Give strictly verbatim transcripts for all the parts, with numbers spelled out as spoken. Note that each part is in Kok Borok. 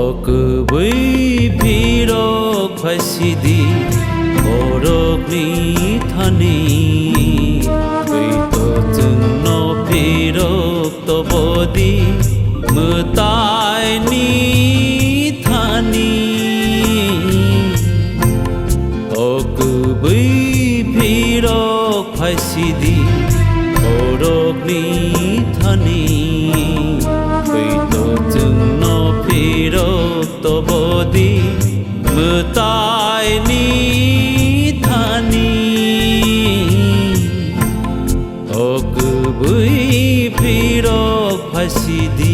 O kwbwi phirok phaisidi borokni thani, twi to chwngno phirok tobodi mwtaini thani. O kwbwi phirok phaisidi borokni thani, twi to chwngno phirok tobodi mwtaini thani. O kwbwi phirok phaisidi.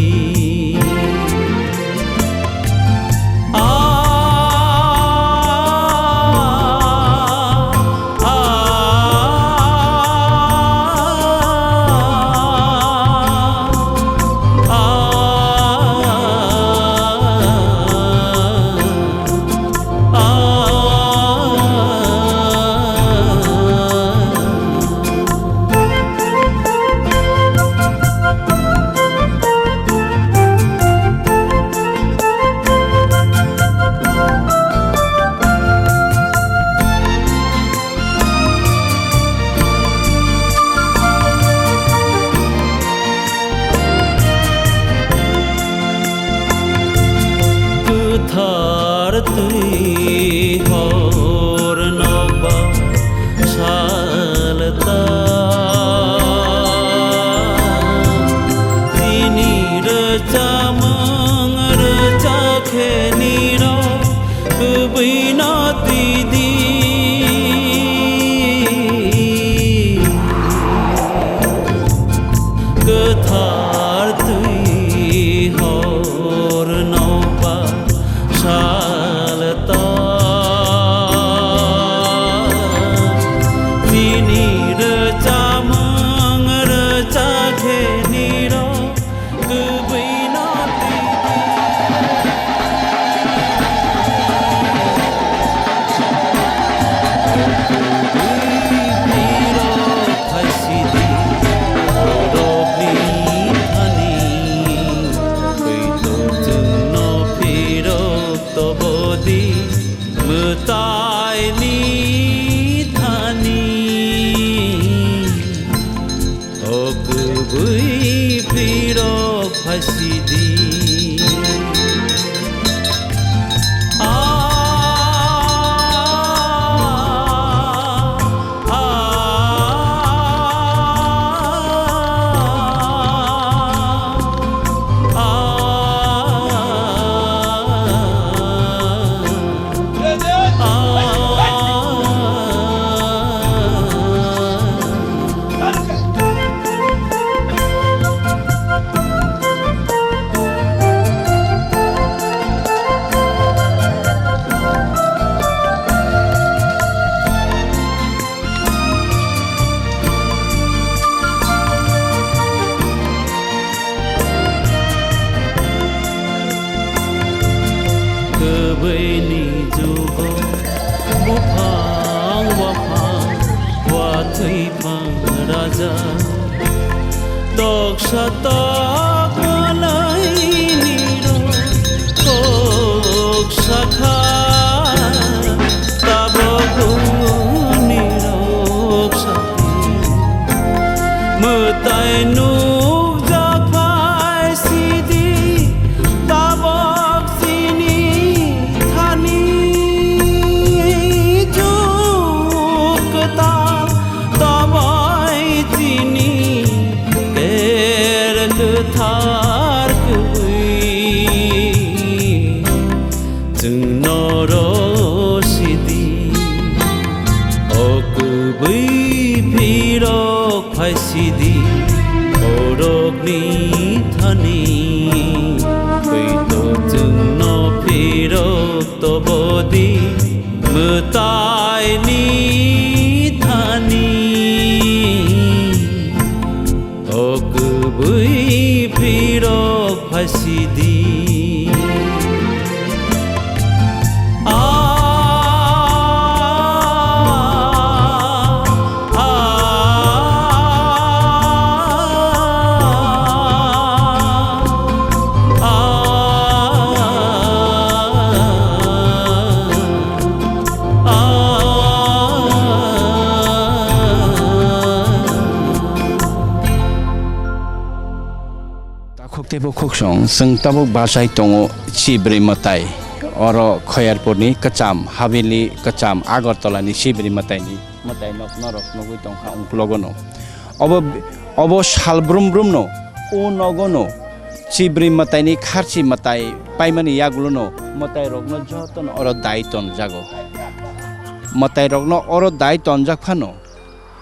Kwthar twi hor nokbar sal ta, tini rwchapmung rwchakhe nirok kwbwino twi di. Kwthar twi hor nokbar sal ta, tini rwchapmung rwchakhe nirok kwbwino twi di. Kwbwi phirok phaisidi borokni thani, twi to chwngno phirok tobodi mwtaini thani. O kwbwi phirok phaisidi. Kwbwini jugo buphang waphang watwi phang raja, toksa tok manai nirok kok sakha, tabok nirok sakha. Mwtai nukjak phaisidi tabok chini thani, juk kwtal tabai chini ter kwthar kwbwi. Chwngno rw sidi, o kwbwi phirok phaisidi, borokni thani. Twi to chwngno phirok tobodi mwtaini thani. O kwbwi phirok phaisidi. Khwsong, chwng tabuk bachai tongo Chibri mwtai. Oro Khoyarpurni kwcham, Haveli kwcham, Agartalani Chibri mwtaini mwtai nok norok nugwi tongkha ungklogono. Obo, obo sal brum brumno, o nogono Chibri mwtaini kharchi mwtai paimani yagulono mwtairokno jotono oro dai tonjago. Mwtairokno oro dai tonjak phano,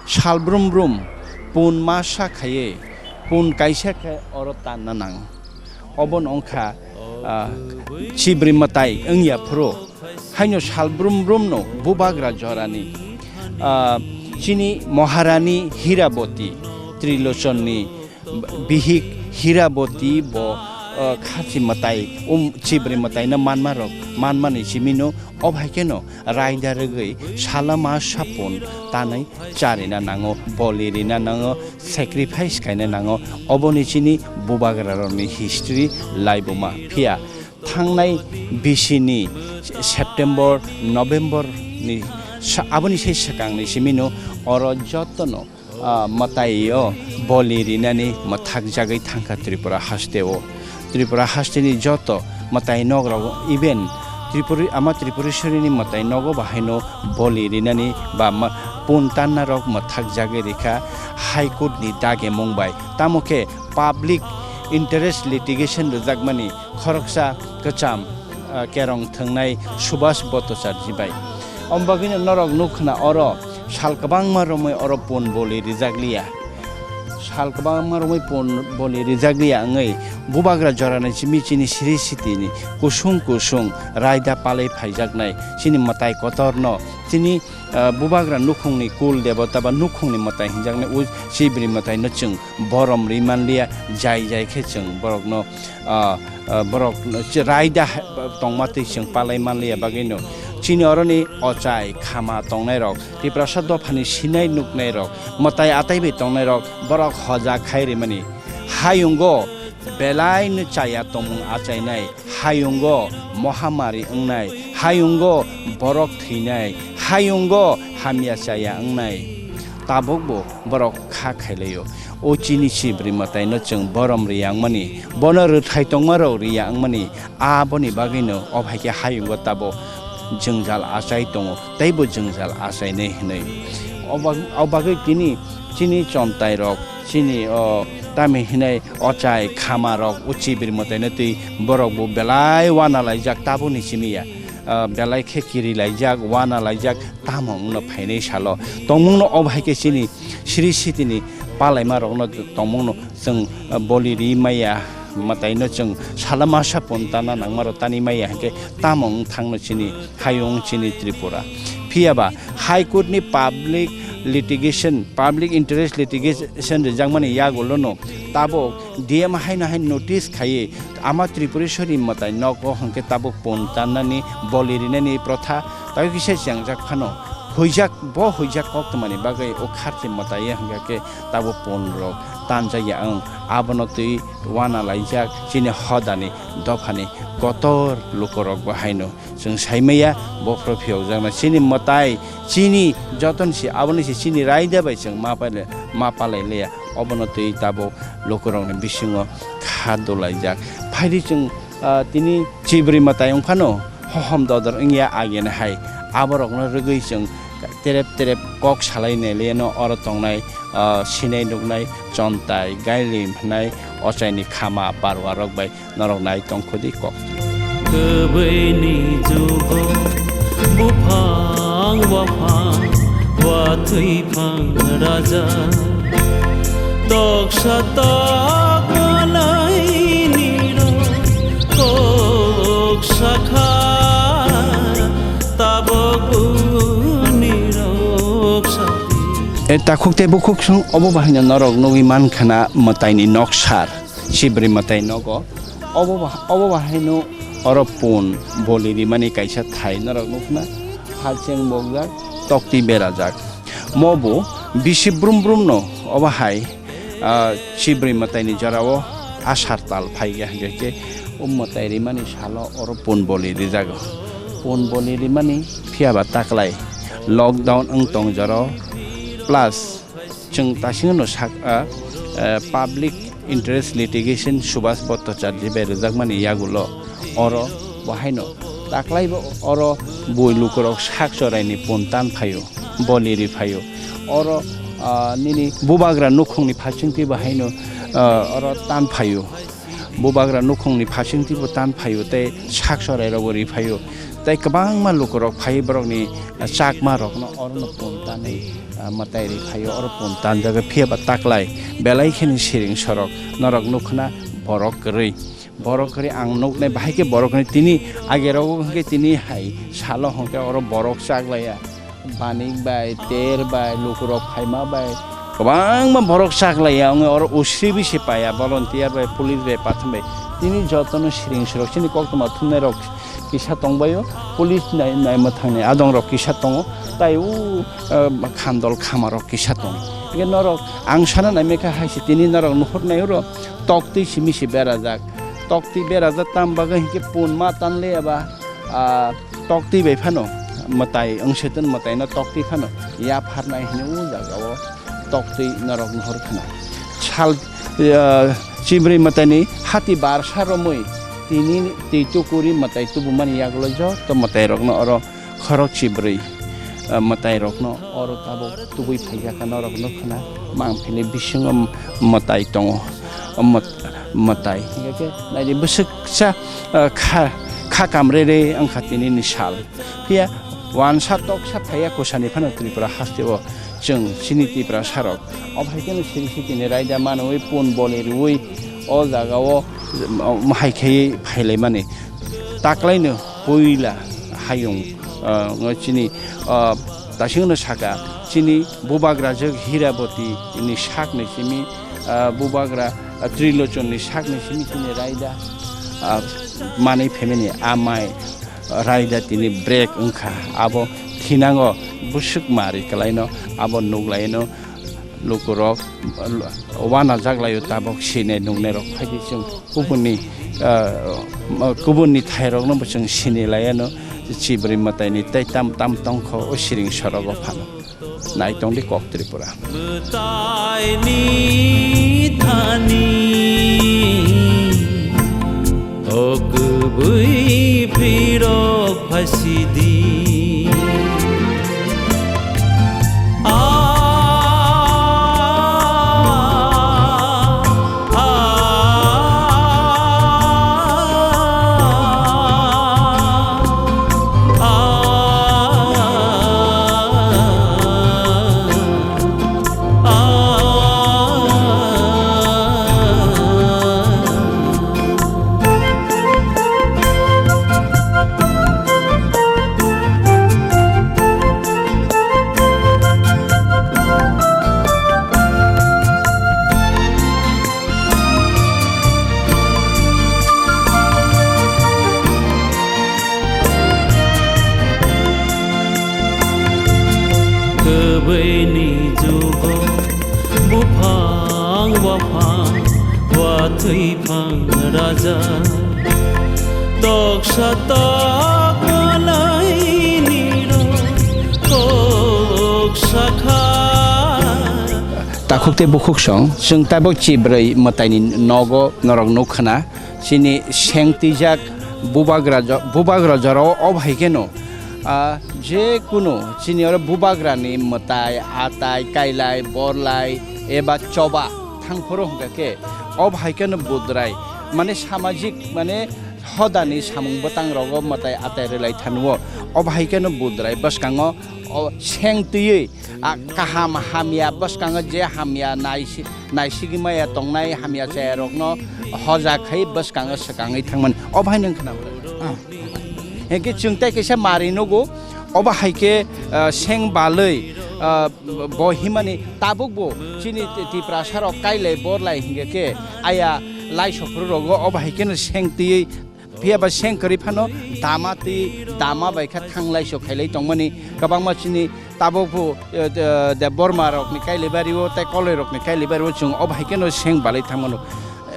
sal brum brum pun masa khaiwi pun kaisa khe oro tanna nango. Obono wngkha, ah, Chibri mwtai wngya phuru haino sal brum brumno bubagra jorani, ah, chini Maharani Hiraboti Trilochonni bihik Hiraboti bo, ah, kharchi mwtai, um, Chibri mwtaino manmarok manmani simino obhai kheno raida rwgwi salama sapun tanwi charina nango, boli rina nango, sacrifice khaina nango. Oboni chini bubagrarokni history laibuma. Phiya thangnai bisini September, November ni sa-, aboni sai swkangni simino oro jotono, ah, mwtaio boli rinani mwthakjagwi thangkha Tripura hasteo. Tripura hasteni joto mwtai nogrok, even Tripuri-, ama Tripuresorini mwtai nogo bahaino boli rinani ba ma-, pun tannarok mwthakjagwi rikha High Court ni dagemung bai. Tamo khe public interest litigation rwjakmani khoroksa kwcham, ah, kerong thwngnai Subhas Bhattacharjee bai. Omo bagwino norok nukhna oro sal kwbangma romwi oro pun boli rijak liya. Sal kwbangma romwi pun boli rijak liya wngwi bubagra jorani simi chini Sri Sitini kusung kusung raida palwi phaijaknai chini mwtai kotorno chini, ah, bubagra nukhungni kul debota ba nukhungni mwtai hinjaknai o Chibri mwtaino chwng borom ri manliya, jai jai khe chwng borokno, ah, ah, borok che raida ha-, tongma twi chwng palai manliya bagwino chini oroni ochai khama tongnairok, Tiprasa dophani sinai nuknairok, mwtai atai bai tongnairok borok hoja khai rimani. Hayungo belaino chaya tongmung achainai, hayungo mohamari wngnai, hayungo borok thwinai, hayungo hamya chaya wngnai. Tabukbo borok kha khailaio. O chini Chibri mwtaino chwng borom riyangmani, bono rwthai tongmarok riya wngmani, aboni bagwino o hai khe hayungo tabo jwngjal achai tongo, teibo jwngjal achainai hwnwi. O bag-, o bagwi tini chini chontairok, chini o tamo hinai ochai khamarok o Chibri mwtaino twi borokbo belai uanalaijak tabukni simi ya. Ah, belai khe kirilaijak, uanalaijak, tamo wngno phainai salo. Tongmungno o hai khe chini Sri Sitini palaimarokno tongmungno chwng, ah, boli ri maya, mwtaino chwng salama sapun tana nangmaro tani maya hinkhe tamo wng thangno chini hayung chini Tripura. Phiyaba High Court ni public litigation, public interest litigation rijakmani yagulono tabuk D M haino hai notice khaiwi ama Tripuresorini mwtai nogo hinkhe tabuk pun tannani, boli rinani protha taiwi kisa chengjak phano, huijak, bo huijak koktwmani bagwi o kharchi mwtai hinkhe tabuk pun rok tanjakya wng. Abono twi uanalaijak chini hodani dophani kotor lukorokbo haino. Chwng saimaya, bophro phiyokjaknai. Chini mwtai, chini joton se, aboni se chini raida bai chwng ma palai, ma palai liya. Obono twi tabuk lukurokni bisingo kha dolaijak. Phaidi chwng, ah, tini Chibri mwtai wngphano hohom dodor wngya agena hai. Aborokno rwgwi chwng terep terep kok salai nai liyano oro tongnai, ah, sinai nuknai chontai, gailim hwnai ochaini khama barwarok bai. Norok nai tong khudi kok. Kwbwini jugo buphang waphang watwi phang raja. Toksa tok manaini rok kok sakha tabok buni rok sati. E takhuk tei bukhuk song obo bahino norok nugwi mankha na mwtaini noksar. Chibri mwtai nogo. Obo ba-, obo bahaino oro pun boli rimani kaisa thai norok nukna, halcheng bokjak, tokti berajak. Mobo bisi brum brumno obo hai, ah, Chibri mwtaini jorao asar tal phaiya hinkhe o mwtai rimani salo oro pun boli rijago. Pun boli rimani phiyaba taklai lockdown wng tong jorao plus chwng tasingno sak, ah, eh, public Interest litigation Subhas Bhattacharya bai rwjakmani yagulo oro bo haino taklaibo oro bui lukurok sak choraini pun tan phaio, boli ri phaio. Oro, ah, nini bubagra nukhungni phasingtwi bo haino, ah, oro tan phaio. Bubagra nukhungni phasingtwi bo tan phaio tei sak chorairokbo ri phaio. Tei kwbangma lukurok phaiwi borokni chakmarokno orono pun tanwi, ah, mwtai ri phaio, oro pun tanjagwi. Phiya ba taklai belai kheno siring sorok norok nukhna borok kwrwi. Borok kwrwi ang nuknai bahai khe borok kwrwi tini agerogo hwnkhe tini hai salo hwnkhe oro borok chaklaiya. Banik bai, ter bai, lukurok phaima bai, kwbangma borok chaklaiya wngwi oro usribi se paiya, volunteer bai, police bai, pathum bai. Tini jotono siring sorok chini koktwma thumnairok kisa tongbaio, police nai, nai mwthangni adongrok kisa tongo, tai u, eh, khandol khamarok kisa tongo. Hingke norok ang sana naimikha hai se tini norok nuhur nai oro toktwi simi se berajak, toktwi berajak tam bagwi hingke pun ma tanle eba, ah, toktwi bai phano mwtai wngseton mwtaino toktwi phano yapharnai hwnwi o jagao toktwi norok nuhur khna. Sal, ah, chibrwi mwtaini hati barsa romwi tini twi tukuri mwtai tubumani yagulo joto mwtairokno oro khorok chibrwi, ah, mwtairokno oro tabuk tubui phaijak norok nukhna mangphili bisingo mwtai tongo. O mwt-, mwtai hingke naidi bwswksa, ah, kha, kha kamrere wngkha tinini sal. Phiya wansa toksa phaiya kusani phano Tripura hasteo chwng chini Tiprasarok. Obo hai kheno siri sitini raida manwi pun boli rwui o jagao, um, hai khaiwi phailaimani. Taklaino puila hayung, ah, ngo chini, ah, tasingno saka chini bubagrajwk Hiraboti ni sakni simi, ah, bubagra, ah, Trilochon ni sakni simi chini raida, ah, manwi phaimani amai. Raida tini break wngkha, abo thinango bwswk mari kwlaino abo nukhlaino lukurok wanajak laio tabok sinai nuknairok phaidi chwng kubunni, ah, kubunni thairokno bo chwng sini laiano chibrwi mwtaini tei tam tam tongkho o siring sorogo phano. Naitongdi kok Tripura. Mwtaini thani o kwbwi phirok phaisidi. A, a, a, a. Kwbwini jugo buphang waphang watwi phang raja toksa tok manaini rok kok sakha. Takhuk tei bukhuk song, chwng tabok chibrwi mwtaini nogo norok nukha na, chini seng twijak bubagra jo-, bubagra jorao, o bahai kheno, ah, je kunu chini oro bubagrani mwtai, atai, kailai, borlai eba choba thangphuru hwnkha khe, o bahai kheno budrai, mane samajik, mane hodani samung bwtang rogo mwtai atai rwlai thanwo, o bahai kheno budrai bwskango o seng twiwi, a, kaham hamya bwskango je hamya naisi-, naisigwi maya tongnai hamya chayarokno hoja khai bwskango swkangwi thangmani. O bahai nwng khna. Ah. Hinkhe chwng tei kaisa mari nugo, obo hai khe, ah, seng balwi, ah, bo himani tabukbo chini Ti-, Tiprasarok kailai borlai hinkhe khe aya lai sophuru rogo obo hai kheno seng twiwi Phiya ba seng kwrwi phano dama twi dama bai kha thanglai so khailai tongmani kwbangma chini tabuk phu, eh, eh, Debbarma rokni kailai bari o tei Koloi rokni kailai bari o chwng o bahai kheno seng balai thangmano,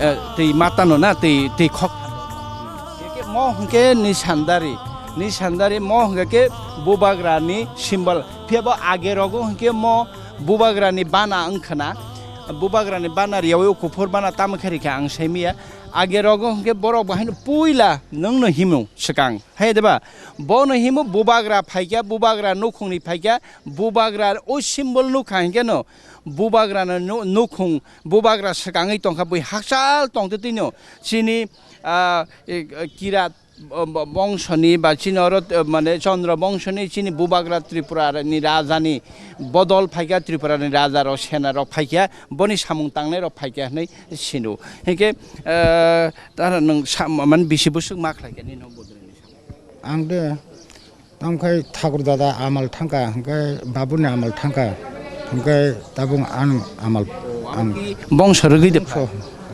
eh, twi matano na twi, twi khok. Mo hwnkhe ni sandari, ni sandari mo hwnkhe khe bubagra ni symbol. Phiya bo age rogo hwnkhe mo bubagra ni bana wngkhana. Bubagrani bana riyawi o kuphur bana tamo khe rikha ang saimaya. Age rogo hwnkhe borok bo haino puila nwngno himo swkang. Hai de ba? Bono himo bubagra phaikya, bubagra nukhungni phaikya, bubagra o symbol nukha hwnkhe no bubagrano nu-, nukhung, bubagra swkangwi tongkha bui hakchal tongtwtwino chini, ah, e, e, kirat bo-, bo-, bongsoni ba chini oro, eh, mane Chandra bongsoni chini bubagra Tripura ni raja ni bodol phaikha, Tripura ni raja rok sena rok phaikha, boni samung tangnai rok phaikha hinui sino. Hinkhe, eh, tara nwng sa-, mane bisi bwswk ma khlaikha nini no bodol ni samung? Ang de tamkhai thakur dada amal thangkha, hinkhe babuni amal thangkha, hinkhe tabuk ang amal ang Bongso rwgwi de. Bongso,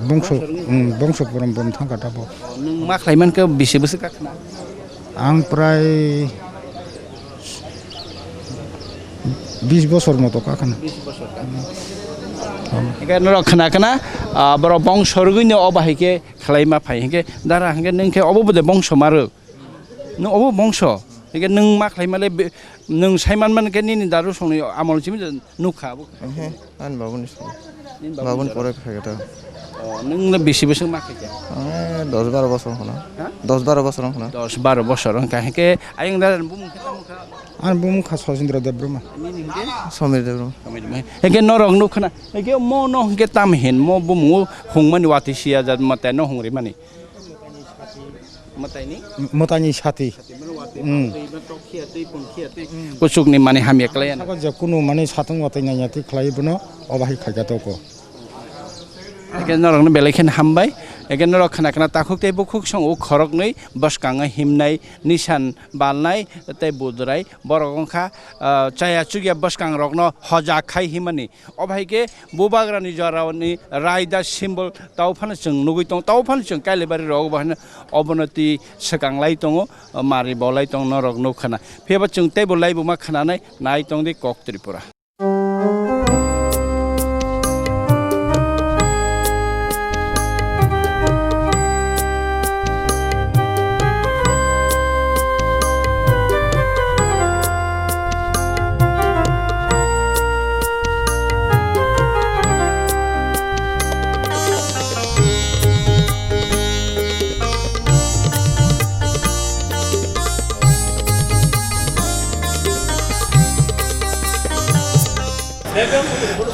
bongso, mm, bongso puram bom thangkha tabuk. Nwng ma khlai mankhe bisi bwswk ka khna? Ang prai bis bosor moto ka khna. Bis bosor ka. Hinkhe norok khna khna, ah, borok bongso rwgwino o bahai khe khlai ma phai. Hinkhe dara hinkhe nwng khe obo bwdai bongso ma rwk? Nwng obo bongso? Hinkhe nwng ma khlai male be-, nwng sai man man khe nini daru songni amol simi nukha abo. Ehe, ani babuni song. Nini babuni Babuni song. Pore khaikha ta. O, nwng le bisi bwswk ma khaikha? Ang dos baro bosor wngkha na. Ha? Dos baro bosor wngkha na. Dos baro bosor wngkha. Hinkhe ayang dara bumung khe tamo kha? Ani bumung kha Sosindra Debbarma. Nini hinkhe? Somir Debbarma. Somir Debbarma. Hinkhe norok nukha na. Hinkhe mo no hinkhe tam hin mo bumung hungmani watwi siya jat mate no hungri mani. Mwtaini? Mwtaini sati. Sati mano watwi Mm. twi ba tok khiya twi pung khiya twi Mm. kuchukni mani hamya klai ano. Saka je kunu mani satung watwi nanya twi khlai bono obahi khaikha toko. Eke norokno belai kheno hambai. Eke norok khna khna takhuk tei bukhuk song o khoroknwi bwskango himnai nisan balnai tei budrai borok wngkha, ah, chaya chukya bwskangrokno hoja khai himani. Obo hai khe bubagrani jorani raida symbol tao phano chwng nugui tongo, tao phano chwng Kailabari rogo bo haino obono twi swkang lai tongo, mari bo lai tongo, norok nukha na. Phiya ba chwng teibo laibuma khnanai, nai tong di Kok Tripura.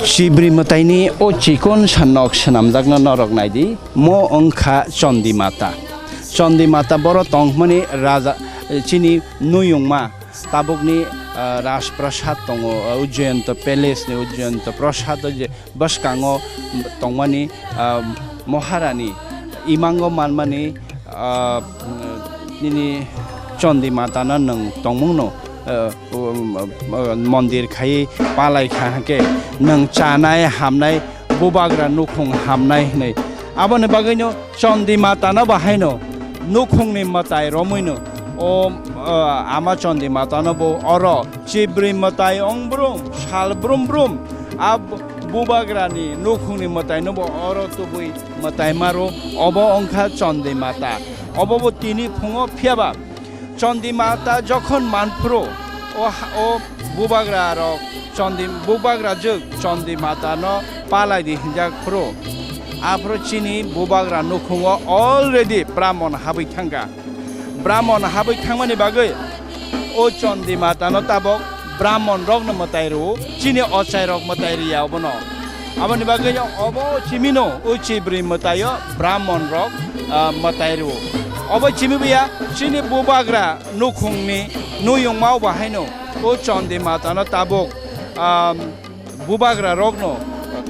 Chibri mwtaini o chikon sa nok swnamjakno norok naidi, mo wngkha Chondi Mata. Chondi Mata boro tongmani raja, chini nuyungma tabukni, ah, Rajprasad tongo, ah, Ujjayanta Palace ni Ujjayanta Prasad o je bwskango tongmani, ah, Maharani imango manmani, ah, nini Chondi Matano nwng tongmungno, ah, um, ah, mondir khai palai kha hwnkhe nwng chanai hamnai bubagra nukhung hamnai hwnwi. Aboni bagwino Chondi Matano bo haino nukhungni mwtai romwino o, ah, Ama Chondi Matano bo oro Chibri mwtai ong brum, sal brum brum, a bu-, bubagrani nukhungni mwtaino bo oro tubui mwtai maro, obo wngkha Chondi Mata. Obo bo tini phungo phiyaba Chondi Mata jokhon manphuru, o ha-, o bubagra rok Chondi, bubagra jwk Chondi Matano palai di hinjak phuru. Aphuru chini bubagra nukhungo already Brahmon habwi thangkha. Brahmon habwi thangmani bagwi o Chondi Matano tabok Brahmon rokno mwtai rwo, chini ochai rok mwtai riya obono. Aboni bagwi obo chimino o Chibri mwtaio Brahmon rok, ah, mwtai rwo. Obo chimi buya chini bubagra nukhungni nuyungma obo haino o Chondi Matano tabok, ah, bubagra rokno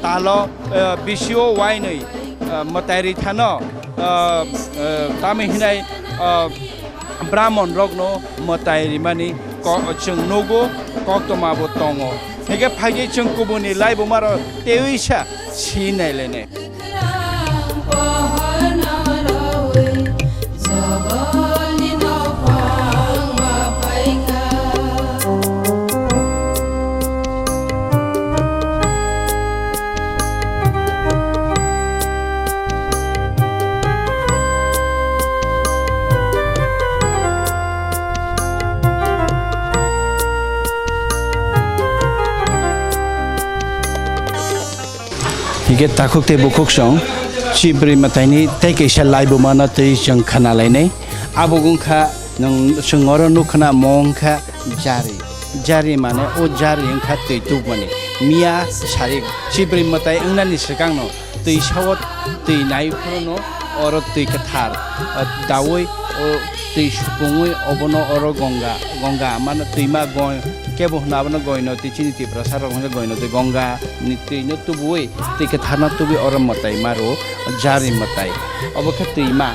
talo, eh, bisio wainwi, eh, mwtai rithano, eh, eh, tamni hinai, eh, Brahmon rokno mwtai rimani ko-, chwng nugo, koktwma bo tongo. Hingke phaikhe chwng kubuni laibuma rok teiwi sa si nailainai. Hingke takhuk tei bukhuk song, chibrwi mwtaini tei kaisa laibuma no twi chwng khna lainai. Abo wngkha nwng, chwng oro nukha na mo wngkha jari. Jari mane o jari wngkha twi tubmani. Miya sari chibrwi mwtai wngnani swkangno twi sao twi nai phuru no oro twi kwthar, ah, daui o twi supungwi obono oro Ganga, Ganga mano twima goi kebo hwnna abono goino twi chini Tiprasa rok hwnjak goino twi Ganga ni twi no tubuwi twi kwthar no tubui oro mwtai maro jari mwtai. Obo khe twima,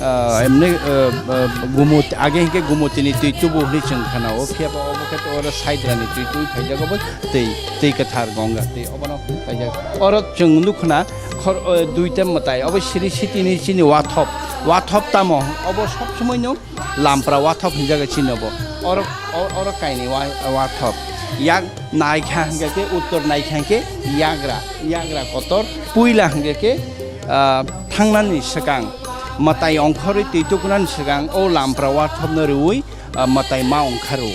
ah, emne, ah, ah, gumut, age hingke gumutini twi tubu hwnwi chwng khana o, phiya ba obo khe oro Saidrani twi twi phaijak obo twi, twi kwthar Ganga twi obono phaijak. Oro chwng nukha na khor, o, duita mwtai, obo siri sitini chini wathop, wathop tamo, obo sob somoi no lampra wathop hinjago chini obo. Oro, o-, oro kainwi wa-, wathop. Yak naikha hingke uttor naikha hingke yagra, yagra kotor puila hingke, ah, thangnani swkang mwtai ongkhorwi twi tukunani swkang o lampra wathopno rwui, ah, mwtai ma ongkharu.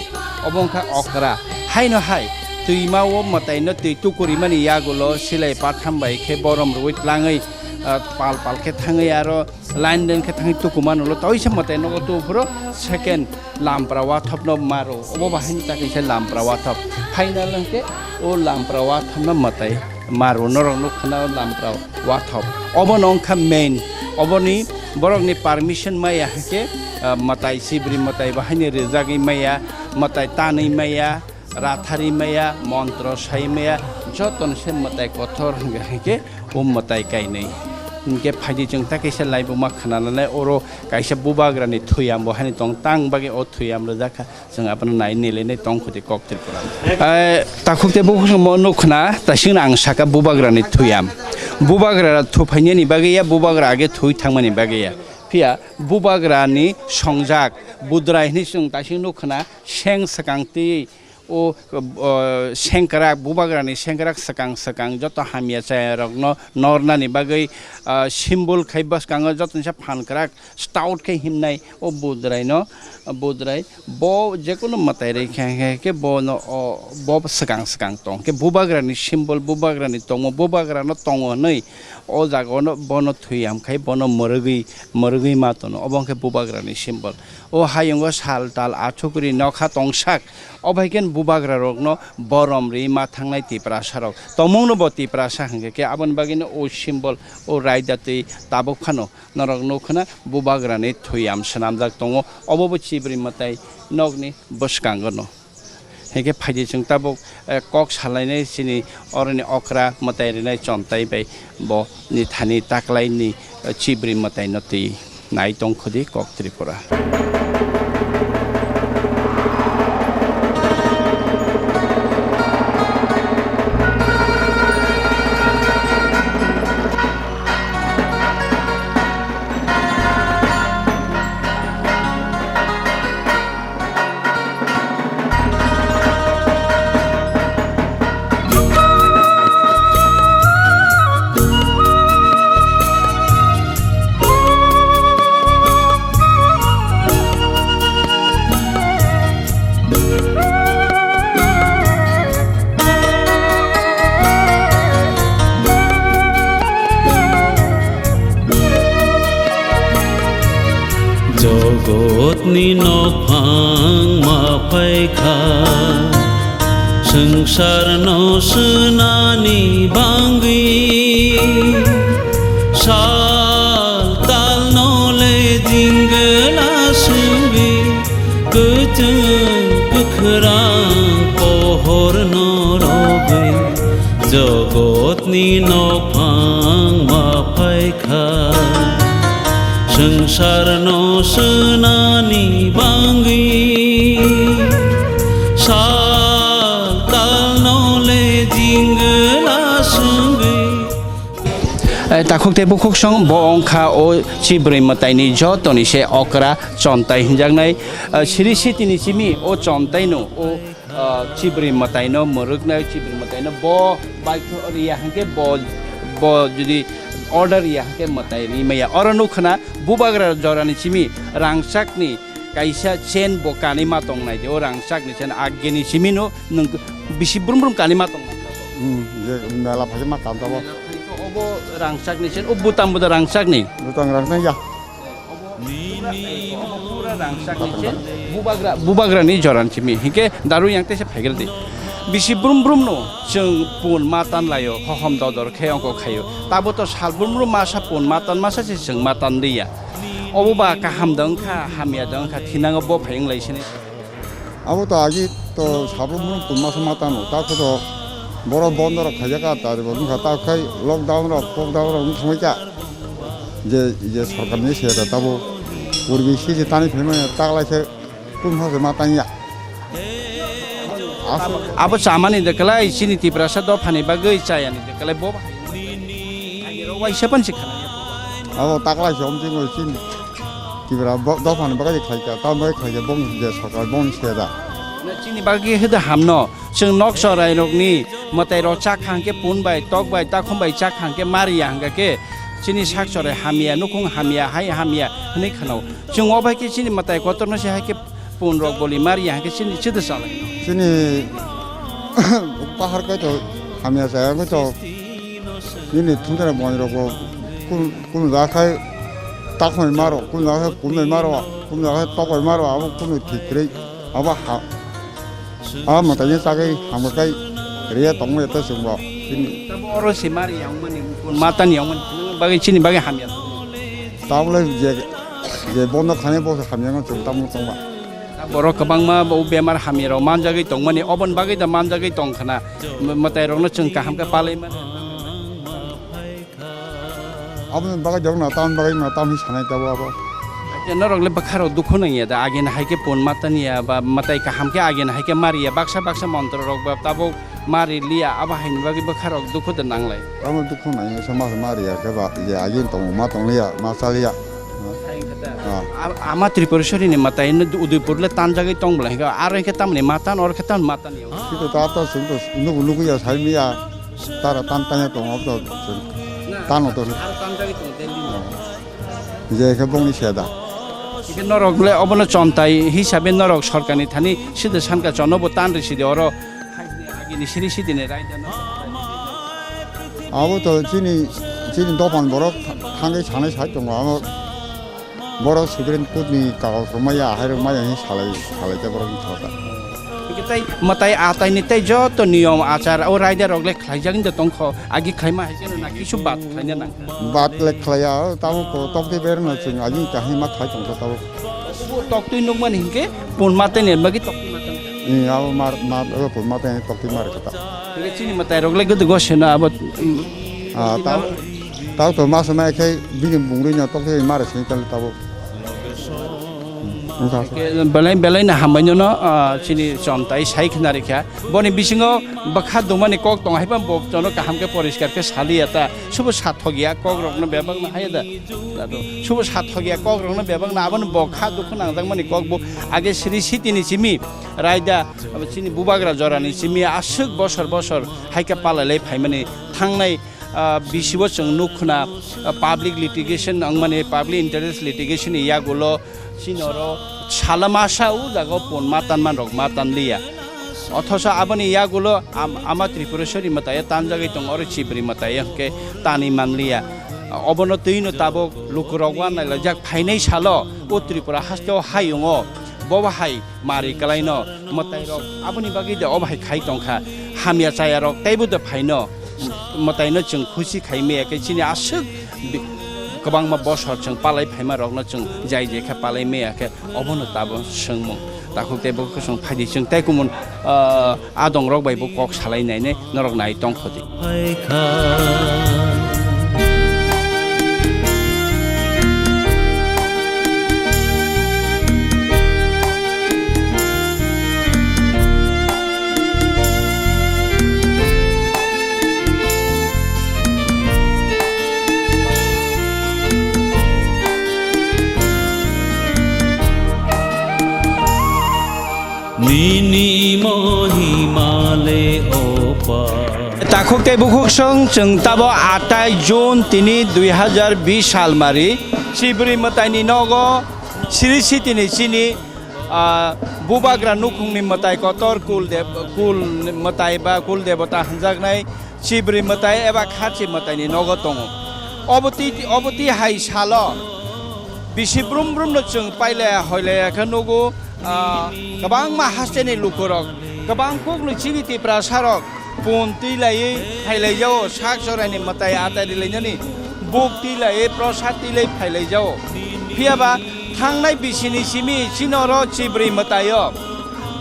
Obo wngkha okra. Haino hai twima o mwtaino twi tukurimani yagulo silai patham bai khe borom rwui tlangwi, ah, pal pal khe thangwi aro line line khe thangwi tukumano ulo toisa mwtai nogo tuphuru second lampra wathopno maro. Obo bahaini ta kaisa lampra wathop. Final hwnkhe o lampra wathopno mwtai maro. Norok nukha na lampra wathop. Obono wngkha main. Oboni borokni permission maya hwnkhe, ah, mwtai sibri mwtai bahaini rwjagwi maya, mwtai tanwi maya, rathari maya, montro sai maya, jotono se mwtai kotor hwnkhe, hwnkhe o mwtai kainwi. Hwnkhe phaidi chwng ta kaisa laibuma khna nanai oro kaisa bubagrani thuyam bo haino tong tang bagwi o thuyam rwjak kha. Chwng abono nai nilai nai tong khuti kok Tripura. Eh, takhuk tei bukhuk no nukho na, taising ang saka bubagrani thuyam. Bubagra thuphainani bagwi ya, bubagra age thui thangmani bagwi ya. Phiya bubagrani songjak, budrai hwnwi chwng taising nukho na, seng swkang twi o, o, sengkrak, bubagrani sengkrak swkang swkang joto hamya chayarokno nornani bagwi, ah, symbol khai bwskango joto nisa phan kwrak stout khe himnai o budraino, budrai bo jekono mwtai rwi khe, khe, khe bono o, bo swkang swkang tong khe bubagrani symbol, bubagrani tongmo, bubagrano tongo hwnwi o jagao bono thwi ham khai bono mwrwgwi, mwrwgwi ma tono, obo wngkhe bubagrani symbol. O hayungo sal tal athukri nokha tongsak, o bai khe bubagra rokno borom ri ma thangnai Tiprasa rok. Tongmung no bo Tiprasa hwnkhe khe aboni bagwi no o symbol, o raida twi tabuk phano norok nukho na bubagra ni thwi am swnamjak tongo. Obo bo chibri mwtai nokni bwskango no. Hwnkhe phaidi chwng tabuk, eh, kok salainai chini oroni okra mwtai rinai chontai bai bo ni thani taklaini, eh, chibri mwtai no twi. Nai tong khudi kok Tripura. Jogotni nokphang ma phaikha, swngcharno swnani bangwi. Sal talno le jingla swngwi, kwchwng kwkhrang pohorno rogwi. Jogotni nokphang ma phaikha, swngcharno swnani bangwi. Sal talno le jingla swngwi. Eh, takhuk tei bukhuk song bo wngkha o chibri mwtaini jotoni se okra chontai hinjaknai. Eh, siri sitini simi o chontaino o ah, chibri mwtaino mwrwknai, chibri mwtaino bo baikho riya hwnkhe bo, bo jodi order riya hwnkhe mwtai ri maya. Oro nukha na bubagra jorani simi rangchakni kaisa chain bo kanwi ma tongnai de, o rangchakni chain ageni simi no nwng bisi brum brum kanwi ma tongnai. Hmm, je mela phaisa ma kam tabo. Bo rangchakni chen, o butang bo da rangchakni. Butang rangchak ya. Obo pura, obo pura rangchakni chen. Bubagra, bubagrani joran chimi. Hinkhe daru yang tese phaigredi. Bisi brum brum no chwng pun matan laio, hohom dodor khe ongko khaio. Tabo to sal brum brum masa pun matan masa se chwng matan liya. Obo ba kaham da wngkha, hamya da wngkha, thinango bo phai wng lai sini. Abo to agi to sabuk mung tongma se ma tano, ta khe to borok bondo rok khaijak a, ta bo wngkha ta khai lockdown rok, lockdown rok wng thangwi kha. Je, je sorkar ni se da tabo purbi si se tani phai manya ta lai khe kun ho se ma tanya. Abo chamani de kwlai chini Tiprasa dophani bagwi chayani de kwlai bo bai. Ani rok waisa pan sikha. Abo ta lai se om jing oi chini. Tibra bo-, dophani bagwi khlaikha, tamoni bagwi khlaikha, bongni je sorkar bongni se da. Na chini bagwi hwdw hamno, chwng nok chwrairokni mwtairok chak hangkhe pun bai, tok bai, takhum bai chak hangkhe mariya hwnkha khe chini sak chwrai hamya, nukhung hamya, hai hamya hwnwi khwnao. Chwng o bai khe chini mwtai kotorno se hai khe pun rok boli mariya hwnkhe chini chwdw chalai. Chini pahar khe to hamya chaya wngkhe to nini thumthana bongni rok bo kun Kunu da khai takhumai maro, kunu da khai kumnai maro, kunu da khai tokbai maro, abo kunu thik kwrwi. Abo ha, abo mwtaini chagwi hamkha khai riya tongmani tei chwngbo chini. Tamo oro se mari yang mani, kun matan yang mani, bagwi chini bagwi hamya. Tamle je, je bondo khanai bo hamya no chwng tamo tongba. Borok kwbangma bo bemar hamya rok manjagwi tongmani, oboni bagwi da manjagwi tongkhana, mwtai rokno chwng kaham khe palai mani. Aboni bagwi jok na tam bagwi na tam hi sanai tabuk abo. Norok le bwkha rok dukhu nangya da, agini hai khe pun matan ya ba mwtai kaham khe agini hai khe mariya, baksa baksa montro rok ba tabuk mari liya, abo haini bagwi bwkha rok dukhu da nanglai. Abo dukhu nangya se ma mariya khe ba je agini tong ma tong liya, ma cha liya. Ah. Ama Tripureshwari ni mwtai no Udaipur le tanjagwi tong bwla hinkhe aro hinkhe tamni matan oro khe tamni matan ya. Kito ta to chwng to nugu nugu ya sai miya. Tara tan tanya tongo to. Na, tano to. Aro tan jagwi tongo Delhi ni. Oh. Je khe bongni seda. Hingke norok le obono chontai hisabe norok sorkarni thani side sanka chono bo tan risi de oro. Agini siri sidini raida no. Abo to chini, chini dopan borok thangwi sanai sai tongo abo. Borok Supreme Court ni kagoj rok maya, hai rok maya hin salai, salai khe borok wngkha ta. Hingke tai mwtai atai ni tai joto niyom achar o raida rok le khlaijak wngya tongkho, agi khlaima hai khe no na kisu bad khlaina nang. Bad le khlaiya, o tabuk ko tok de ber no chwng agi kahima khlai tongkha tabuk. Tok twi nukmani hingke pun ma tei ni bagwi tok twi ma tong. Ni abo mar, mar, o pun ma tei ni tok twi mar kha ta. Hingke chini mwtai rok le gede goseno abo, mm, ah, tok twi ta-, ma. Tao to ma samai khe bini bungri no tok khe mare sini tal tabo. Wngkha. Belai, belai no hambai no, ah, chini chontai sai khna rikha. Boni bisingo bwkha dumani kok tong hai bo chono kaham khe poriskar khe saliya ta. Subo sathok ya kok rok no bebak no hai da. Dado. Subo sathok ya kok rok no bebak no abo no bwkha dukhu nangjak mani kok bo age siri siti ni simi raida abo chini bubagra jora ni simi aswk bosor bosor hai khe palai lai phai mani thangnai. Ah, bisibo chwng nuk khna, ah, public litigation wngmani, public interest litigation ni yagulo chini oro sala masa o jaga o pun ma tanman rok ma tanliya. Othoso aboni yagulo am-, ama Tripureshwari mwtai tanjagwi tongo, oro chibri mwtai hwnkhe tanwi manliya. Obono twino tabuk lukurok uanailajak phainai salo o Tripura hasteo hayungo bobo hai mari kwlaino mwtairok aboni bagwi de obo hai khai tongkha. Hamya chayarok teibo de phaino mwtaino chwng khusi khai maya khe chini aswk bi-, kwbangma bosor chwng palai phaima rokno chwng jai jai khe palai maya khe obono tabo swngmung. Takhuk tei bukhuk swng phaidi chwng tei kumun, ah, adongrok bai bo kok salai nainai norok nai tongkho di. Nini mohima le opa. Takhuk tei bukhuk song chwng tabo atai June tini dui hajar bish salmari Chibri mwtaini nogo siri sitini chini, ah, bubagra nukhungni mwtai kotor kul de-, kul mwtai ba kul debota hwnjaknai Chibrwi mwtai eba kharchi mwtaini nogo tongo. Obo twi, obo twi hai salo bisi brum brumno chwng pailaya hoilaya khe nugo, ah, kwbangma hasteni lukurok, kwbang kukno chini Tiprasarok pun twi laiwi phailaijao, sak choraini mwtai atai rilainani buk twi laiwi, prosad twi lai phailaijao. Phiyaba thangnai bisini simi chini oro chibrwi mwtaio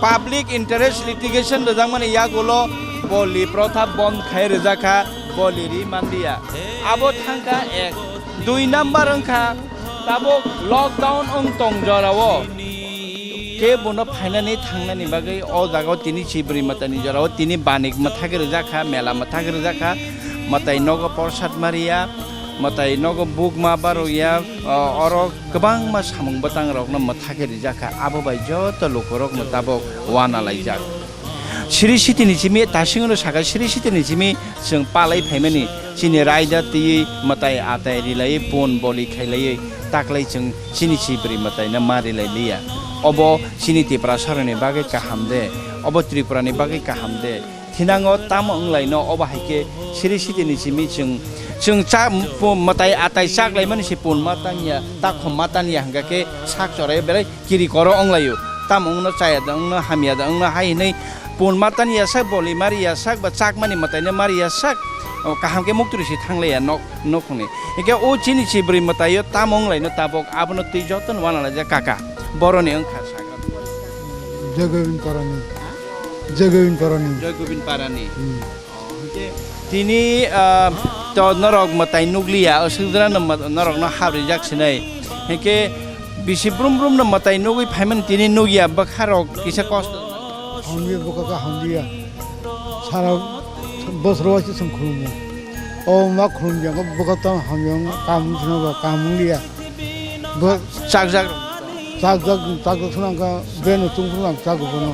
public interest litigation rwjakmani yagulo boli protha bond khai rwjak kha, boli ri manliya. Abo thangkha ek. Dui number wngkha tabuk lockdown wng tong jorao kebo no phainani thangnani bagwi o jagao tini chibrwi mwtaini jorao tini banik mwthagwi rwjak kha, mela mwthagwi rwjak kha, mwtai nogo porsad mariya, mwtai nogo bukma barokya, o, oro kwbangma samung bwtangrokno mwthagwi rijak kha, abo bai joto lukurokno tabuk uanalaijak. Siri sitini simi, tasingno sakha, siri sitini simi chwng palai phaimani, chini raida twiwi mwtai atai rilaiwi, pun boli khailaiwi, taklai chwng chini chibrwi mwtaino ma rilai liya. Obo chini Tiprasarokni bagwi kaham de, obo Tripurani bagwi kaham de? Thinango tamo wnglaino, obo hai khe siri sitini simi chwng, chwng cha-, pu-, mwtai atai chaklaimani se pun ma tanya, takhum ma tanya hwnkha khe sak chorai belai kiri koro wnglaio. Tamo wngno chaya da wngno hamya da wngno hai hwnwi pun ma tanya sak, boli mariya sak ba chakmani mwtaino mariya sak, o kaham khe muktwrwi se thanglaiya nok, nokhungni. Hwnkhe o chini chibrwi mwtaio tamo wnglaino tabuk abono twi jotono uanalaijak kaka. Boroni wngkha sakha. Jagabin Parani. Jagabin Parani. Joy Gobind Parani. Hmm. Oh, hwnkhe tini, ah, to norok mwtai nukliya, o swijwrano mw-, norokno haprijak sinai. Hwnkhe bisi brum brumno mwtai nugwi phaimani tini nukya bwkharok kisa kosto. Hamya bwkha kha hamya. Sara bosor waisa chwng khulumo. O ma khulumya, bwkha tamo hamya, kam wngkhe no ba kam wngliya. Bo chakjak. Chakjak, chakjak swnam kha, beno chungkhru ang chakgo bono.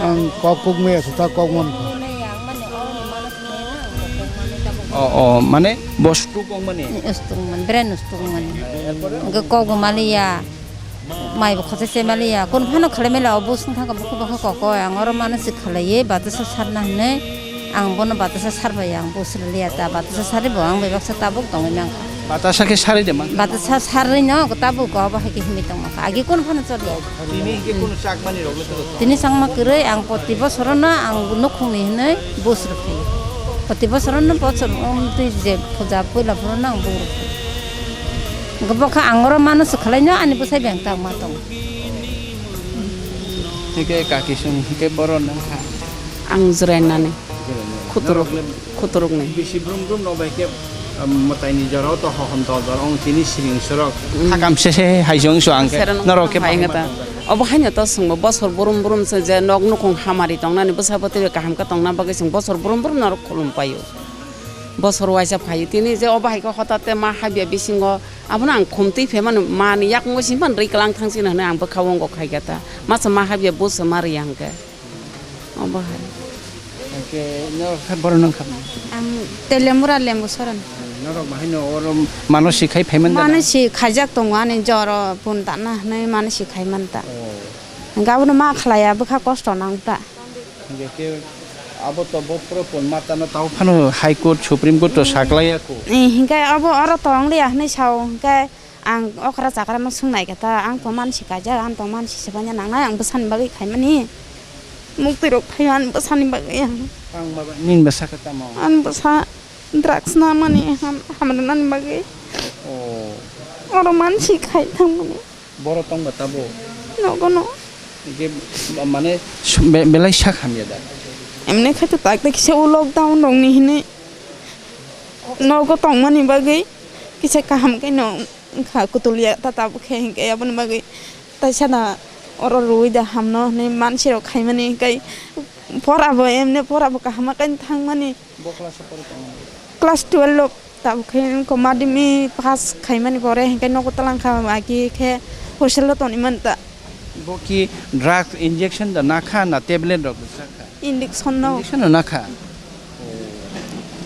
Ang kok kok maya se ta kok man kha. O, o, mane bo stuk kok mani? Stuk man, bren stuk man. Hwnkhe kok bo maliya. Mai bo khosai se maliya, kun phano khalai maliya, o bus wng thangkha, bukhuk bakha kokoi, ang oro mano si khalaiye, batasa sarna hinwi, ang bono batasa sarbai, ang bus rwliya ta, batasa sarwi bo ang bai baksa tabuk tongwi mankha. Batasa khe sarwi de mankha? Batasa sarwi no, tabuk ko abo hai khe himwi tongma kha, agi kun phano choliya. Tini hwnkhe kunu chakmani rok le tong? Tini changma kwrwi, ang poti bosorono ang nukhungni hinwi bus rwphaio. Poti bosorono bosor, um, twi je puja puila phuru no ang bus rwphaio. Hwnkhe bo kha ang oro mano swkhalai no ani bwsai beng tangma tongo. Hwnkhe kaki song hwnkhe boro nang kha. Ang Jurainani. Jurainani. Khuturuk, norok le khuturukni. Bisi brum brum no bai khe, um, mwtaini jorao to hohom to jor ong tini siring sorok. Mm. Hakam se se hai jong so ang khe. Sereno norok khe hai bahai ngata. Obo haino to songbo bosor brum brum se je nok nukhung hamari tongnani bwsa bwtwi kaham khe tongna bagwi song bosor brum brum norok khulum paio. Bosor waisa phaio tini je obo hai khe hotate ma habya bisingo. Abono ang khumtwi phaimani, mani yakungbo simi phano rwi kwlang thang sino hwnwi ang bwkha wngkok khai khe ta. Masa ma habya busa ma rwya hwnkhe. Obo hai. Hwnkhe norok kha borok nang kha? Ang Telemura Lembu Soron. Norok bahai no oro mano si khai phaimani da na? Mano si khaijak tongo ani joro pun tana hwnwi mano si khai man ta. Oh. Hwnkhe abono ma khlaiya bwkha kosto nang ta. Hingke ke abo to bo propon matano tao phano High Court, Supreme Court to saklaiya ko. Eh, hingke abo oro tong liya hinui sao, hingke ang okra chakra no swngnai khe ta, ang to mansi kaijak, ang to mansi se banya nangnai, ang bwsani bagwi khaimani. Muktwi rok phaiyo ani bwsani bagwi ang. Tang baba, nini bwsa khe tamo? Ani bwsa drugs namani ham, hamrwnani bagwi. Oh. Oro mansi khai thangmani. Boro tongba tabuk? Nogo no. Hingke ba-, mane su-, be-, belai sak hamya da? Emne khe to tak ta kisa o lockdown rokni hinui nogo tongmani bagwi kisa kaham khe no wngkha, kutul ya ta tabuk khe hingke aboni bagwi taisa da oro rwui da hamno hinui mansi rok khaimani hingke pora bo emne pora bo kaham khe thangmani. Bo class o pori tongo? Class twelve o tabuk khe wngkha madhyamik pass khaimani pore hinkhe nogo twlang kha, agi khe hostel o tongwi manta. Bo ki drug injection da nakha na tablet rok da chakha? Injection no. Injection no nakha.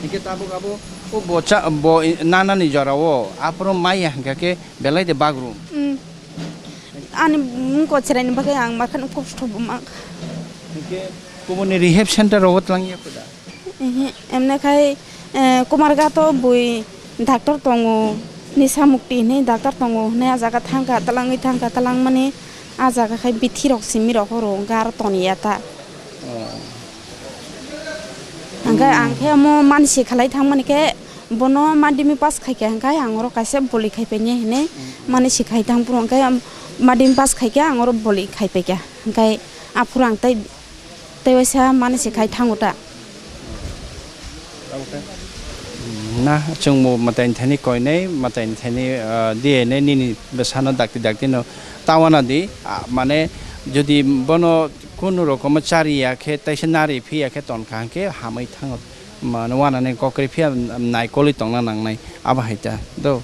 Hinkhe tabuk abo o bo cha, bo i-, nanani jora o aphuru maya hinkha khe belai de bagrum. Mm. Ani bumung kochiraini bagwi ang makhano kosto bo mankha. Hinkhe kubuni rehab center rogo twlang ya kho da? Ehe, emne khai, eh, Kumarghat o bui doctor tongo, nisa mukti hinwi doctor tongo hinwi ah jaga thangkha, twlangwi thangkha, twlangmani ah jaga khai bithi rok simi rok horo hwnkhe aro toniya ta. Oh. Hwnkhe ang khe omo mansi khalai thangmani khe bono madhyamik pass khaikha hwnkhe ang oro kaisa boli khaipaini hinwi mansi khai thang phuru hwnkhe madhyamik pass khaikha ang oro boli khaipaikha hwnkhe aphuru ang tei Tei waisa mani se khai thango ta. Na, chwngbo mwtaini thani koinai, mwtaini thani, ah, D N A nini bwsano dakti dakti no tawana di, ah, mane jodi bono kunu rokomo chariya khe, taisa nari phiya khe tonkha hwnkhe hamwi thango. Mane wanani kokri phiya naikolwi tongna nangnai, abo hai ta do.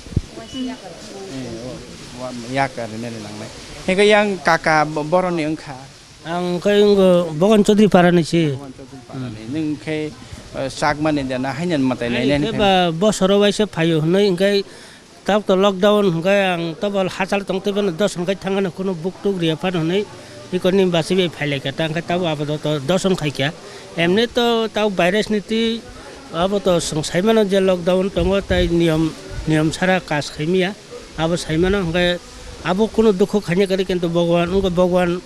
Yak rinani nangnai. Hingke yang kaka bo-, boroni wngkha. Ang khe wngkha Bogon Chaudhary parani se. Bhagwan Chaudhary parani. Nwng khe, eh, Chakmani de na haino mwtai Ani nainani khe khe? Ba bosoro waisa phaio hwnwi hwnkhe tabuk to lockdown hwnkhe ang tabuk hachal tong tei bono doson khai thangano kuno buk tuk riya phano hwnwi ikorni bachwi bai phailaikha ta hwnkhe tabuk abo to doson khaikha. Emni to tabuk virus ni twi abo to chwng saimano je lockdown tongo tei niyom, niyom sara kaj khaimya abo saimano hwnkhe abo kuno dukhu khaina kwrwi kintu Bhagwan wngkha Bhagwan